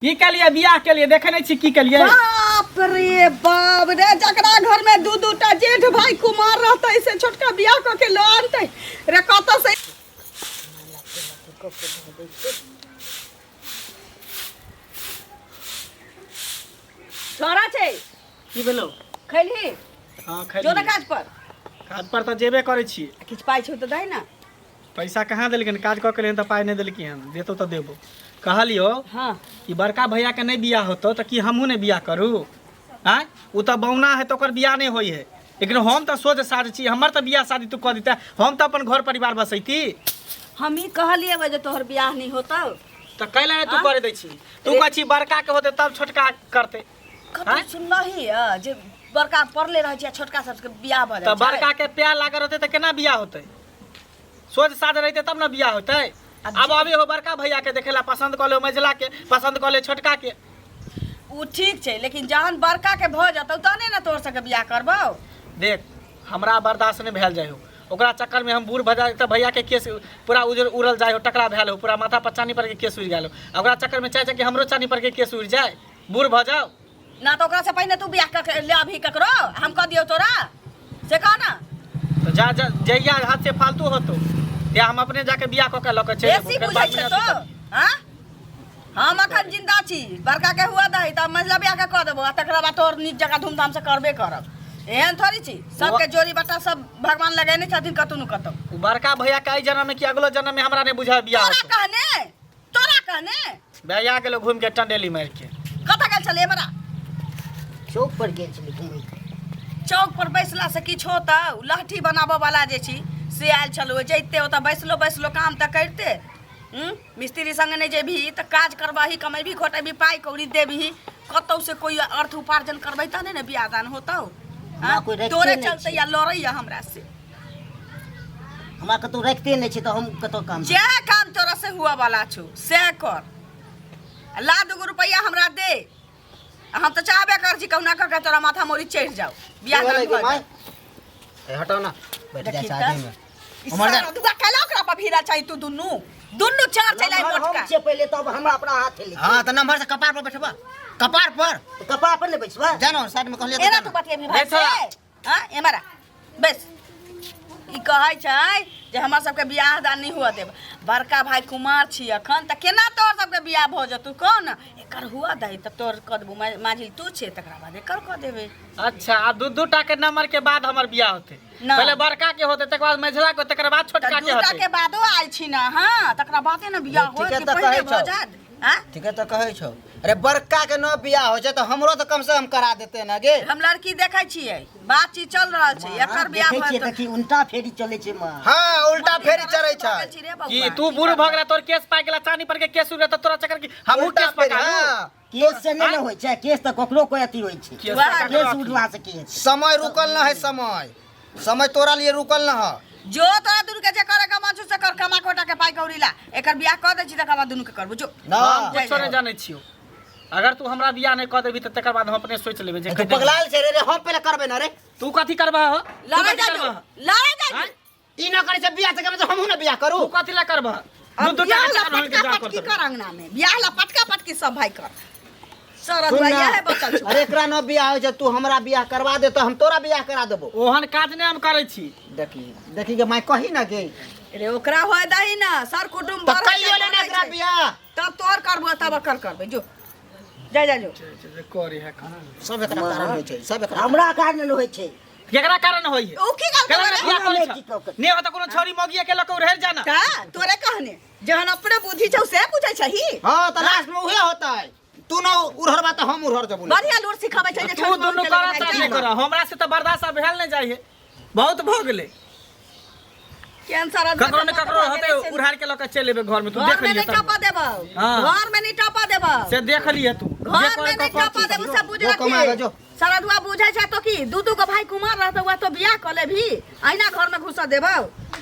की केलिए बियाह के लिए देखे नहीं छी की केलिए। बाप रे बाप रे, जकरा घर में दू दू टा जेठ भाई कुमार रहतै से छोटका बियाह कऽ के लऽ आनतै रे कतऽ से। छोड़ा छै। की भेलो? खैलही? हां, खैली। जो ना काज पर। काज पर तऽ जेबे करै छी। किछु पाइ छौ तऽ दही ना। पैसा कहाँ देलखिन? काज कऽ के तऽ पाइ नहि देलखिन हन, देतो तऽ देबो। कहलियो कि बड़का भैया के नहि बियाह होतो तऽ की हमहूँ नहि बियाह करू? आँय, ओ तऽ बौना है तऽ ओकर बियाह नहि होइ है, लेकिन हम तऽ सोझ साझ छी, हमर तऽ बियाह शादी तू कऽ देते, हम तऽ अपन घर परिवार बसैती। हम ई कहलियै जे तोहर बियाह नहि होतौ। तऽ कैला तू करे दै छी? तू कहै छी बड़का के होतै तब छोटका करतै। कतौ सुनलही जे बड़का पढ़ले रहै छै आ छोटका सबके बियाह भऽ तऽ जाइ छै? बड़का के प्यार लागल रहतै तऽ केना बियाह होतै? सोझ साझ रहतै तब ने बियाह होतै। आब अभी हो बड़का भैया के देखेला पसंद कऽ ले, मझिला के पसंद कऽ ले, छोटका के। ओ ठीक छै, लेकिन जहन बड़का के भऽ जेतौ तहने ने तोहर सबके बियाह करबौ। देख, हमरा बर्दाश्त नहि भेल जाइ हो, ओकरा चक्कर में हम बूढ़ भऽ जाय तऽ भैया के केस पूरा उजर उड़ल जाइ हो, टकरा भेल हो, पूरा माथा पर चानी पर के केस उड़ि गेल हो। आ ओकरा चक्कर में चाहे छै कि हमरो चानी पर के केस उड़ि जाय, बूढ़ भऽ जाओ। ना तऽ ओकरा से पहिने तू बियाह कऽ के ले अबही ककरो, हम कऽ दियौ तोरा से कह ना। तो जा जा, जहिया हाथ से फालतू होतो ते हम अपने जाके बियाह कऽ के लऽ के चलि बेसी एबो, फेर बुझै बाद में छै तो अथी करब। हाँ, हम अखन जिंदा छी, बड़का के हुआ दही तऽ मझिला बियाह के कऽ देबो आ तकरा बाद तोहर नीक जकाँ धूमधाम से करबे करब। एहन थोड़ी छी, सबके जोड़ी बट्टा सब भगवान लगेने छथिन कतौ न कतौ। उ बड़का भैया के एहि जन्म में कि अगलो जन्म में हमरा नहीं बुझाय बियाह तोरा होतो। कहने, तोरा कहने भैया गेलो घूम के टंडेली मार के। कतऽ गेल छलै हमरा? चौक पर गेल छलै घूमै। चौक पर बैसला से किछु होतौ? लहठी बनाबऽ वाला जे छी से आयल छलौ, जैते ओतऽ बैसलो बैसलो काम तऽ करिते। मिस्त्री संगे नहि जेबही तऽ काज करबही, कमेबही खोटेबही, पाइ कौड़ी देबही, कतौ से कोई अर्थ उपार्जन करबही तहने ने बियाह दान होतौ। हमरा कोई रखिते तोरे नहि चलते छै। या लड़ैया हमरा से। हमरा कतौ रखिते नहि छै तऽ हम कतौ काम जे काम तोरा से हुआ वाला छौ से कर, ला दूगो रुपैआ हमरा दे। आ हम तऽ चाहबे कर छी कहुना कऽ के तोरा माथा मोरी चढ़ि जाओ, बियाह दान भऽ जाओ। ए, हटाओ ना, बैठ जा देखी शादी तऽ। में। ई उमर जा। सारा दुआ कैला ओकरा पर भीड़ा चाही? तू दुनू दुनू चार चलि आइ हम मोटका। छियै पहिले तब हमरा अपना हाथ ले। हाँ तऽ नंबर से कपार पर बैठबा, कपार पर। तऽ कपार पर नहि बैसबा? जानो साइड में कहलिए। एना तू बतियेबही भाई बैठो। से? हाँ, एमहर आ। बैस। ई कहै छै जे हमर सबके बियाह दान नहि हुअ देब, बड़का भाई कुमार छी अखन, तऽ केना तोहर सबके बियाह भऽ जेतौ? कह ने, एकर हुअ दही तऽ तोहर कऽ देबौ, माझिल तू छे तकरा बाद एकर कऽ देबै। अच्छा, आ दू दू टा के नंबर के बाद हमर बियाह होतै? ना। पहिले बड़का के होतै, तकर बाद मझिला के, तकर बाद तऽ छोटका के दूटा होतै। के बादो आयल छी ने हाँ, तकरा बादे ने बियाह ठीके होत कि तऽ पहिले कहै भऽ छौ। जायत? आँ? ठीके तऽ कहै छौ। अरे बड़का के न बियाह होइ छै तऽ हमरो तऽ कम से कम करा देते ना गे। हम लड़की देखै छियै, बातचीत चल रहल छै, एकर बियाह देखै भऽ छियै जेतै। तऽ की उल्टा फेरी चलै छै माँ? हाँ, उल्टा फेरी चढ़ै छै। कि तू बूढ़ भऽ गेला, तोर केस पाकि गेला, चानी पर के केस उड़ि गेला, तऽ तोरा चक्कर की हमहूँ उल्टा केस फेरी, पका लू? हाँ। केस से नहि ने होइ छै, केस तऽ ककरो कोई अथी होइ छै। केस वएह पका केस कऽ उठला से की हेतै? समय रुकल न है, समय समय तोरा लिए रुकल न है। जो तोरा दुनू के जे करे के मन छौ से कर, कमा खोटा के पाइ कौड़ी ला, एकर बियाह कऽ दै छी तकर बाद दुनू के करबो। जो। ना। हम कुछो नहि जानै छियौ, अगर तू हमरा बियाह नहि कऽ देबही तऽ तकर बाद हम अपने सोचि लेबै जे तू पगलाल छै रे। रे हम पहिले करबै ना रे। तू कथी करबह हो? तू लड़ाई कथी जा जो, करबह? लड़ाई जा जो। आँय? ई न करे छै बियाह से हमहूँ ना बियाह करू। तू कथी ला करबह? अब दू दू बियाह टा ला के चार पटका के पटकी कर अंगना में, बियाह ला पटका पटकी सब भाई कर। सारा सुन दुआ ना, इएह बचल छौ। अरे एकरा न बियाह होइ छै, तू हमरा बियाह करवा दे तऽ हम तोरा बियाह करा देबो। ओहन काज नहि हम करै छी। देखी देखी के माय कही ना गे। रे ओकरा होय दही ना, सर कुटुम्ब तऽ बढ़ै कहियो छै, ले ना बढ़ै एकरा छै। बियाह। तब तोहर करबो तब एकर करबै। जो जा जा जो। करे है खाना। सब एकरा कारण होइ छै, सब एकरा। हमरा कारण होइ छै? केकरा कारण होइ है? ओ की गल केकरा करे? बियाह करै हमरा छ? नहि की नहि हो तऽ कोनो छौरी मौगिया के लऽ कऽ उड़ेर जाना। का तोरे कहने जहन अपने बुद्धि छौ से पूछै छही। हाँ तऽ लास्ट में उहे होतै, तू न उड़हरबा तऽ हम उड़हर जबो। बढ़िया लूर सिखाबै छै जे तू छौरी दुनू मौगी के करा लगे चाहे भागि नहि जा। करा, हमरा से तऽ बर्दाश्त आब भेल नहि जाइ है, बहुत भऽ गेलै। कैंसर आर ककरो ने ककरो होतै, उड़ार के लऽ के चलि एबै घर में, तू घर देख में लिहे नहीं तब। टपा देबौ। हाँ। घर में नहीं टपा देबौ। से देख लिहे तू। जे घर करे में नहीं कर टपा देबौ, सब बुझ जो कमा रखी। जो। सरदुआ बुझै छै तो की दू दू गो भाई कुमार रहतौ वह तो बियाह कऽ लेबही, अहिना घर में घुसा देबौ।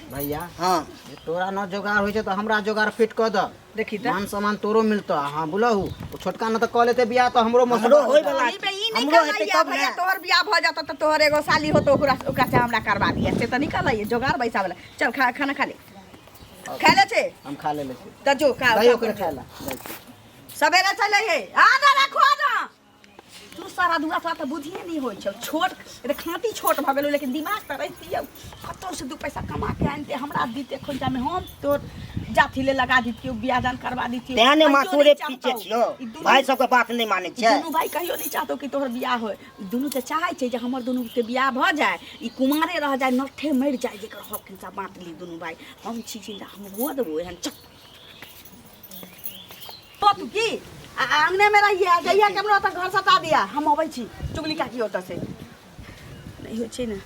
भैया हाँ, जे तोरा न जोगार होइ छै तऽ हमरा जोगार फिट कऽ दऽ। देखी तऽ। मान सम्मान तोरो मिलतो। हाँ बुलहु, ओ छोटका न तऽ कऽ लेते बियाह तऽ हमरो हमरो होय वाला ई पे ई नहीं हमरो हेतै कहलैया तब भैया ने। तोहर बियाह भऽ जातौ तऽ तोहर एगो साली होतौ, ओकरा ओकरा से हमरा करवा दिया, से तऽ नहीं कहलैया जोगार बैसा वाला। चल खा, खाना खा ले, खा ले छे। हम खा लेले छी। तऽ जो खा। दही ओकरे खाय ला। सवेरे चले हे आ ना राखो ना तू सारा दुआ तोरा तऽ बुद्धिए नहि होइ छौ छोट रे खाँती छोट भऽ गेलौ लेकिन दिमाग तऽ रहितियै कतौ से दू पैसा कमा के आनिते हमरा दिते खोइचा में हम तोर जाथी ले लगा दितियौ बियाह दान करवा दितियौ। तें ने माँ कहियो तोरे नहि पीछे चाहतौ। छियौ। ई दुनू भाय सबके बात नहि मानै ई छै। दुनू भाई कहियो नहि चाहतौ कि तोहर बियाह होय। ई दुनू तऽ चाहै छै जे हमर दुनू के बियाह भऽ जाय, ई कुमारे रह जाय, नठे मरि जाय, जेकर हक हिस्सा बाँट ली दुनू भाई। हम छी जिंदा, हम हुअ देबो एहन चक तू की आ आंगने में रहिए आ जइया के हमरा ओतऽ घर सटा दिया। हम अबै छी चुगली काकी ओतऽ से नहि होइ छै ने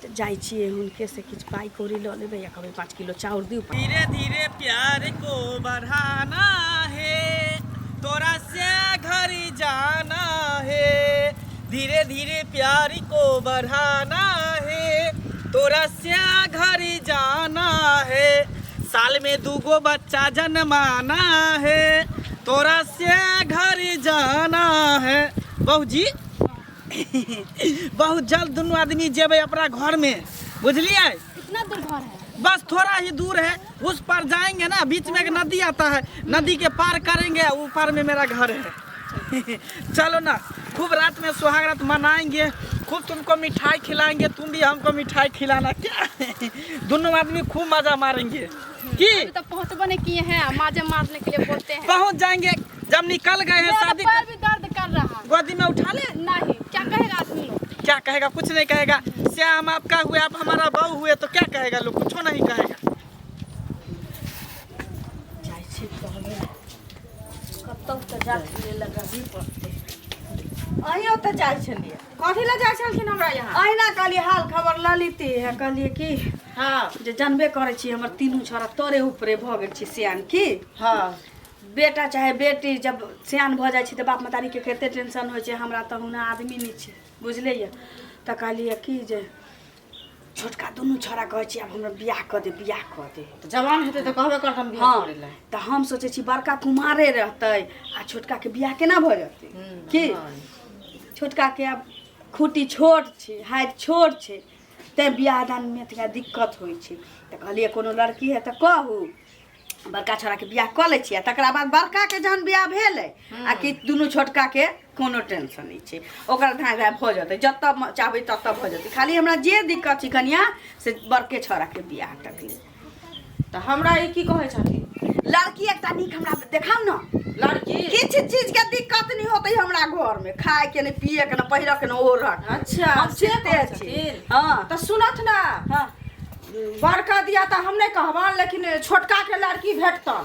तऽ जाइ छियै हुनके से किछु पाइ कौड़ी लऽ लेबै या कहबै 5 किलो चाउर दियौ। धीरे धीरे प्यार को बढ़ाना है, तोरा से घर जाना है। धीरे धीरे प्यार को बढ़ाना है, तोरा से घर जाना है। साल में दूगो बच्चा जन्माना है, तोरा से घर जाना है। बहू बहुत जल्द दोनों आदमी जेबे अपना घर में, बुझलिए? कितना दूर घर है? बस थोड़ा ही दूर है, उस पार जाएंगे ना, बीच में एक नदी आता है, नदी के पार करेंगे, ऊपर में मेरा घर है। चलो ना, खूब रात में सुहाग रात मनाएंगे, खूब तुमको मिठाई खिलाएंगे, तुम भी हमको मिठाई खिलाना, क्या दोनों आदमी खूब मजा मारेंगे। की अभी तो पहुंचबो नहीं किए हैं, मजा मारने के लिए बोलते हैं। पहुंच जाएंगे जब निकल गए हैं। मेरा तो शादी पैर भी दर्द कर रहा है। गोदी में उठा ले। नहीं, क्या कहेगा आदमी लोग? क्या कहेगा? कुछ नहीं कहेगा। श्याम आपका हुए, आप हमारा बहू हुए, तो क्या कहेगा लोग? कुछ नहीं कहेगा। जाइ छी कहबै कतौ तऽ जाके लगाबी पड़तै। अहीं ओतऽ जाइ छलियै। कथी लए जाइ छलखिन हमरा यहाँ? अहिना कहलियै हाल खबर लऽ लीती है, कहलियै कि जे जानबे करै छी हमर तीनू छोरा तोरे ऊपरे भऽ गेल छै सियान की। बेटा चाहे बेटी जब सियान भऽ जाइ छै तऽ बाप महतारीके कते टेंशन होइ छै। हमरा तऽ हुना आदमी नहि छै, बुझलियै? तऽ कहलियै कि जे छोटका दुनू छोरा कहै छै आब हमरा बियाह कऽ दे, बियाह कऽ दे। तऽ जवान हेतै तऽ कहबे करतन बियाह करै लए। तऽ हम सोचै छी बड़का कुमारे रहतै आ छोटकाके बियाह केना भऽ जेतै? की छोटकाके आब खूटी छोट छै, हाइट छोट छै, तैँ बियाह दानमे तनिका दिक्कत होइ छै। तऽ कहलियै कोनो लड़की है तऽ कहू, बड़का छोराके बियाह कऽ लै छियै, तकरा बाद बड़काके जहन बियाह भेलै आ कि दुनू छोटकाके कोनो टेंशन नहि छै, ओकर धाँय धाँय भऽ जेतै, जतऽ चाहबै ततऽ भऽ जेतै। खाली हमरा जे दिक्कत छै कनिया से बड़के छोराके बियाह तकलीफ। तऽ हमरा ई की कहै छथिन? लड़की एकटा नीक हमरा देखाउ ने। लड़की? किछु चीजके दिक्कत नहि होतै हमरा घरमे, खायके नहि, पियके नहि, पहिरके नहि, ओढ़के। अच्छा, हम से चिन्ते कहै छी। छथिन? हँ। तऽ सुनथ ने। हँ। बड़का दिया तऽ हम नहि कहबनि, लेकिन छोटका के लड़की भेटतन,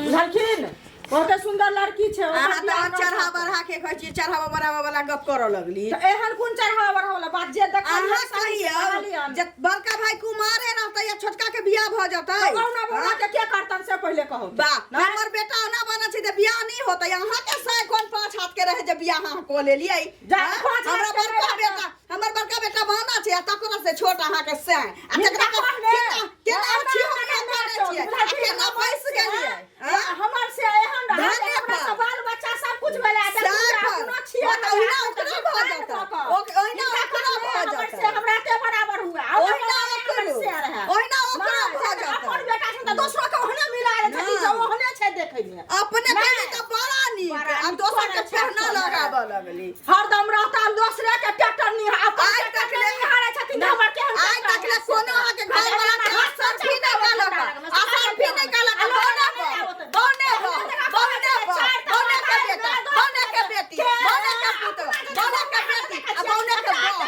बुझलखिन? बहुते सुंदर लड़की छै। ओकर अहाँ बियाह तऽ करतन। चढ़ा बढ़ा के कहै छियै, चढ़ावा बढ़ावा वाला गप करऽ लगली। तऽ एहन कोन चढ़ावा बढ़ावा वाला बात जे देखलियै अहाँ सही से कहियौ कहलियनि। जे बड़का भाई कुमारे रहतै या छोटका के बियाह भऽ जेतै? तऽ औना बौना के के करतन से पहिले कहू। वाह, नहि? हमर बेटा ओना बना छै तऽ बियाह नहि होतै। अहाँ के साय कोन 5 हाथ के रहे जे बियाह अहाँ कऽ लेलियै? जा, हाँ? 5 हाथ हमरा के बड़का रहे। बेटा, हमर बड़का बेटा बना छै आ तकरो से छोट अहाँ के साय। आ हिनका तकरा के कहने, केना केना हमरा छी हम हमरा केना हमरा छियै? बुझलखिन? आ केना हमर बैस से गेलियै? हाँ? हमर से एहन रहै जे धने हमरा पर। से बाल बच्चा सब कुछ भेलै, आ देखू साय जे पर। अपनो छियै, ओ तऽ ओहिना हमरा ओकरो से भऽ पानि जेतै। भऽ कऽ। ओहिना हिनका ओकरो कहने भऽ हमर जेतै। से हमरा के बराबर हुआ। आ ओहिना ओकरो ओकरो। से रहै। ओहिना ओकरो माँ, भऽ जखन जेतै। अपन बेटा छै तऽ दोसरो के ओहने मिला लै छथिन, जे ना। ओहने छै देखै मे। अपने नहि। कहली तऽ बड़ा नीक, बड़ा आ नीक दोसर के करै छै पहना अपन। लगाबऽ लगली। हरदम रहता दोसरे के ट्रैक्टर निहा, अपन आइ ट्रैक्टर तक ले- निहारै छथिन, हमर केहन आइ ट्रैक्टर तक ले है से कोनो तऽ। अहाँके घर वाला के हाथ असर भी नहि कहलक, असर भी नहि कहलक। बौने बौ, बौने बौ, बौने बौ, बौने के बेटा, बौने के बेटी, बौने के पुतोह, बौने के बेटी, आ बौने के बौ,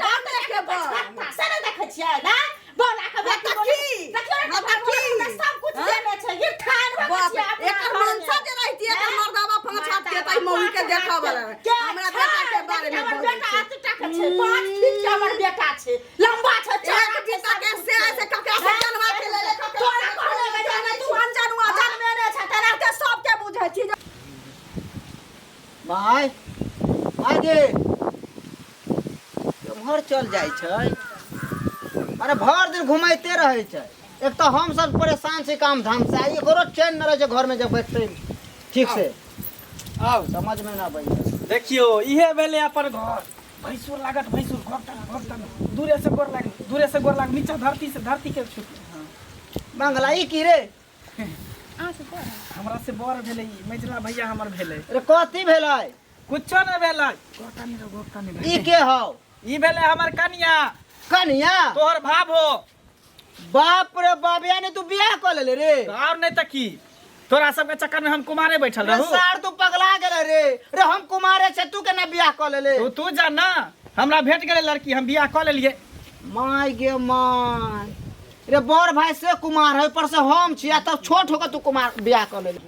बौने के बौ। से नहि देखै छियै ने? बौना के बेटी हँ तऽ बोलै- की? देखियौ ने हँ तऽ भगवान की? सब कुछ हँ? देने छै, गिरथान भऽ बाप छियै रे, अपना एकर घरमे। मनसा जे रहिती, एकर हैं? मर्दाबा 5 हाथ के तऽ मौगी के देखऽ वाला रहै। के हमरा बेटा के छै? बारे में हमर बजै बेटा छै। एतेटा के छै, 5 फीट के हमर बेटा छै, लम्बा छै, चौड़ा एक छै, बीता सब के कुछ से छै। से ककरा से जनवा के लेले, ककरा तोरा से कहले खोले जे जानै तू छी। अनजानुआ जनमेने छै, तेनाहिते सबके बुझै छी जे माय, माय गे, केम्हर चल जाइ छै? अरे भरि दिन घुमैते रहै छै। एक तऽ हम सब परेशान छी काम धाम से, आ एकरो चैन न रहै छै घरमे जब बैठतै ठीक से। आउ। समझ में न अबै छै। देखियौ, इहे भेलै अपन घर। भैंसुर लागत, भैंसुर घर तक, घर तक दूरे से गोर लाग, दूरे से गोर लाग, नीचा धरती से धरती के छू। मंगला ई की रे? अहाँ से बड़ है। हमरा से बड़ भेलै ई, मझिला भैया हमर भेलै। रे कथी भेलै? कुछो नहि भेलै। गोटा नहि रौ, गोटा नहि ई रौ। के हौ? ई भेलै हमर कनिया। कनिया? तोहर भाव हो। बाप रे बाप, यानी तू बियाह कऽ लेले रे? और नहीं तऽ की, तोरा सबके चक्कर में हम कुमारे बैठल रे रहू। सार तू पगला गेले रे। रे हम कुमारे छै, तू केना बियाह कऽ लेले? तू तू जान ना, हमरा भेट गेलै लड़की, हम बियाह कऽ लेलियै। My गे my, रे बड़ भाई से कुमार है, ऊपर से हम छी, आ तब छोट होकर तू कुमार बियाह कऽ लेले।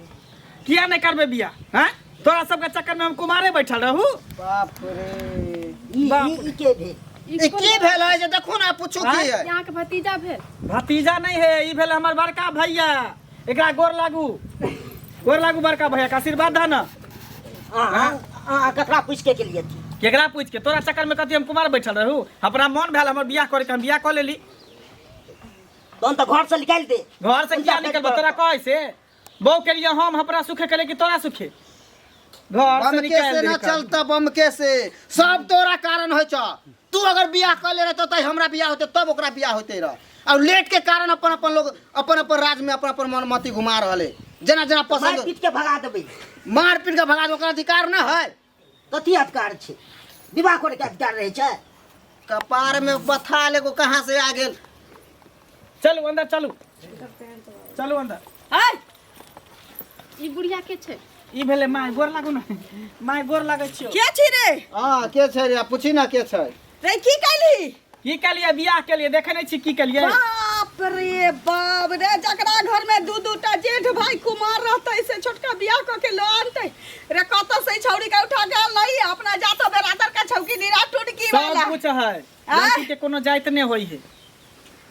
किया नहीं करबे बियाह? हैं, तोरा सबके चक्कर में हम कुमारे बैठल रहू। बाप रे, ई बाप ई ई के भेल? ई की भेल है जे देखू ना, पूछू की है? यहाँ के भतीजा भेल। भतीजा नहीं है, ई भेल हमर बड़का भैया। एकरा गोर लागू, गोर लागू बड़का भैया के आशीर्वाद दा ना। अहाँ अहाँ ककरा पूछि के गेलियै थी? केकरा पूछ के? तोरा चक्कर में कथी हम कुमार बैठल रहू? अपना मन भेल हमर बियाह करे के, हम बियाह कऽ लेली। तहन तऽ घर से निकालि दे। घर से किया निकलबो? तोरा कहै से बहू के लिए हम अपना सुखे के लिए कि तोरा सुखे? घर से बम के निकाल से दे। ना चलता, बम के से सब तोरा कारण होइ छ। तू अगर बियाह कर ले रहतो त हमरा बियाह होते तब ओकरा बियाह होते रह। और लेट के कारण अपन अपन लोग अपन अपन राज में अपन अपन मनमती घुमा रहले, जेना जेना मार पसंद। पीट के भगा देबै। मार पीट के भगा दे, ओकरा अधिकार ना है। कथी अधिकार छै? विवाह करे के अधिकार रहै छै? कपार में बथा लेगो कहाँ से आ गेल। चलू अंदर, चलू चलू अंदर। है ई बुढ़िया के छै? ई भेलै माय। गोर लागू ने माय, गोर लागै छियौ। के छी रे? हाँ के छै रे? पूछी ना के छै। रे की कैली? की केलियै? बियाह केलियै, देखै नहि छी की केलियै? बाप रे बाप रे, जकरा घर में दू दू टा जेठ भाई कुमार रहतै से छोटका बियाह कऽ के लऽ आनतै रे। कतऽ से छौड़ी के उठा के अनलही? अपना जातो बेरादर के छौकी निरा टुटकी सब वाला। कुछ है। आँय? लड़की के कोनो जाइत नहि होइ है।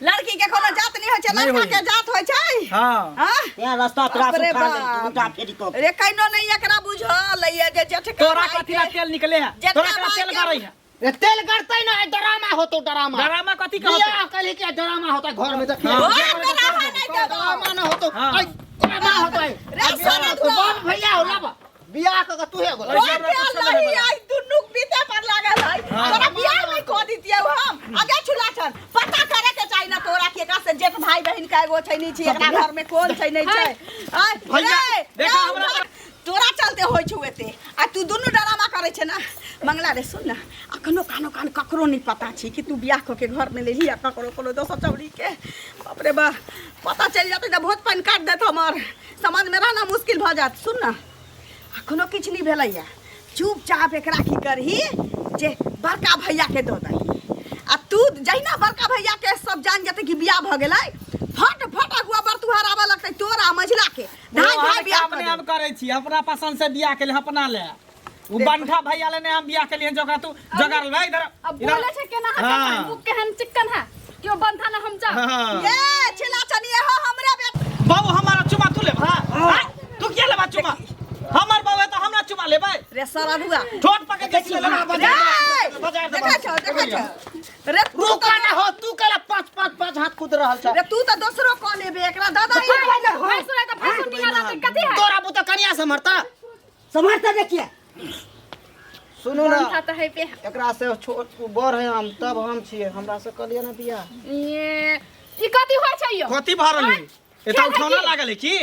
लड़की के कोनो जात नहीं होइ छै? नहि लड़का होइ। के जात होइ छै। हाँ। हाँ? तें रास्ता तोरा बाप रे उठा लेल बाप। उल्टा फेरी कऽ रे कैनो नहीं एकरा बुझल है जे जेठका तोरा भाई कथी ला के- तेल निकले है? जेठका तोरा करा भाई तेल के- गरै है? रे तेल गड़तै ना, ड्रामा होतो ड्रामा। ड्रामा कथी के होतै? बियाह कलही के ड्रामा होता घर में देखिए। हाँ। ओ, ड्रामा नहीं देबो। ड्रामा ना होतो। हाँ। ऐ, ड्रामा होतो ऐ। रे सोना दुआ। बाप भैया हो लब बियाह क के तूहे गोल। ओ तेल नहीं आई दुनू बीते पर लागल है। हाँ। तोरा बियाह नहीं कऽ दितियौ हम आगे छुला छन। पता करे के चाही ना तोरा के एकरा से जेठ भाई बहिन का एगो छै नहीं छै, एकरा घर में कोन छै नहीं छै। आय भैया, रे, देखा रे, हमरा- तोरा चलते होइ छौ एते आ तू दुनू ड्रामा करै छै ना। मंगला रे सुन ना, अखनो कानो कान ककरो नहीं पता छै कि तू बियाह कऽ के घर में लेली आ ककरो कोनो दोसर चौड़ी के। बाप रे बा, पता चलि जेतै तऽ बहुत पानि काटि देत, हमर समाज में रहना मुश्किल भऽ जायत। सुन ना, अखनो किछु नहि भेलैया, चुपचाप एकरा की करही जे बड़का भैया के दऽ दही आ तू जहिना बड़का भैया के सब जान जेतै कि बियाह भऽ गेलै, फट फट अगुआ बर तुहार आबऽ लगतै तोरा मझिला के धाय धाय बियाह काम कऽ नहि हम देबै। करै छी, अपना पसंद से बियाह केलियै अपना ले। उ बंठा भैया ले नहि हम बियाह केलियै, जोकरा तू जोगार ले इधर। अब इधर। बोले छै केना है? हाँ। मुख केहन चिक्कन है क्यों बंधा ना हम जा। हाँ। ये छिला चनिए हो हमरे बेटा। बाबू हमारा चुमा तू लेबा? हाँ? तू किया लेबा चुमा? हमर बाबू है तो हमरा चुमा लेबै? रे सारा दुआ ठोट पकड़ के चले रे बजा दे। देखै छौ, देखै छौ रे तू। रुका ना हो, तू केला पाँच पाँच पाँच हाथ कूद रहल छ। रे तू तऽ दोसरो कऽ लेबे, एकरा दादा भैंसुर है तऽ भैंसुर निकाल रहतै, कथी है? तोरा बुता कनिया समरता सम्हारता देखिए। सुनू ना। बंधा तऽ है पे है। एकरा से छोट बड़ है हम, तब हम छियै, हमरा से कहलियै ना बियाह। ये ई कथी होइ छै यौ? कथी भऽ रहल है? एतऽ खेल है उठौना की? लागल है की?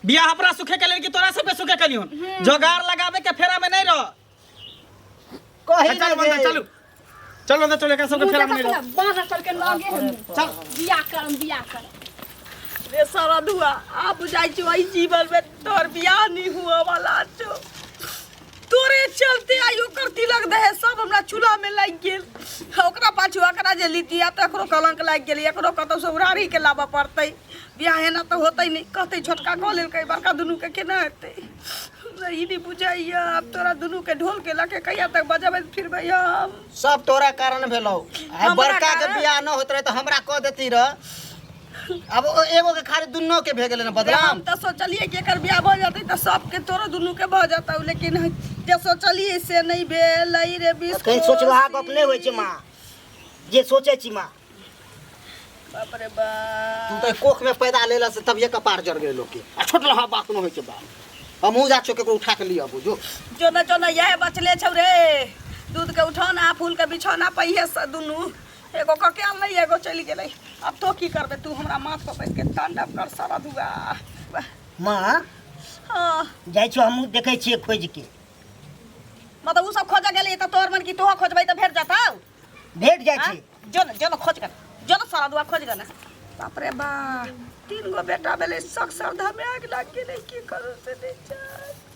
बियाह अपना सुखे के लेल कि तोरा सबके सुखे के लियौन? जोगार लगाबे के फेरा में नहीं रह। कही चल ना बंदा, गे। चलू चलू अंदर चलू, एकरा सबके मुँह फेरा में देखऽ नहीं रह। छलै, बाँस रखल के लगे है मुँह। चल। बियाह करम, बियाह करम। रे सारा धुआ, आब बुझाइ छौ एहि जीवन में तोहर बियाह नहीं हुआ वाला छौ। तोरे चलते आई ओकर तिलक दहे सब हमरा चूल्हा में लागि गेल। ओकरा पाछू एकरा जे लितिया तऽ एकरो कलंक लागि गेल, एकरो कतौ से उड़ारी के लाबऽ पड़तै। बियाह एना तऽ होतै नहि, कहतै छोटका कऽ लेलकै, बड़का दुनू के केना हेतै? हमरा ई नहि बुझाइया आब तोरा दुनू के ढोल के लऽ के कहिया तक बजबैत फिरबै हम। सब तोरा कारण भेलौ। आइ हमरा बड़का के कारण? बियाह न होइत रहे तऽ हमरा कह देती रह। अब ओ एगो के खाली दुनू के भे गेलै ने हम बदनाम। तऽ सोचलियै कि एकर बियाह भऽ जेतै तऽ सबके तोरो दुनू के भऽ जेतौ, लेकिन जे सोचलियै से नहि भेलै रे बिस। कहीं सोचलहा गप नहि होइ छै माँ, जे सोचै छी माँ। बाप रे बाप, तू तऽ कोख में पैदा लेला से तभिए कपार जर गेलै लोक के, आ छोट लहा बात न होइ छै बाप। हमहूँ जा छियौ केकरो उठा के लिअ आबू जो। जो न जो न, इएह बचले छौ रे, दूध के उठौना फूल के बिछौना पहिए से दुनू एगो कऽ के आनलै, एगो चलि गेलै। आब तो की करबै? तू हमरा माथ पर बैस के तांडव कर सारा धुआ। माँ हाँ जाइ छियौ हमहूँ देखै छियै खोजिके। मतलब उ सब खोजऽ गेलै तऽ तोहर मन की तोहो खोजबै तऽ भेट जेतौ? भेट जाइ छै। जो न, जो न खोज कर, जो न सारा दुआ खोज कर न। बाप रे बा, 3 गो बेटा भेलै, शौक श्रद्धा में आगि लागि गेलै, की करू से नहि जान।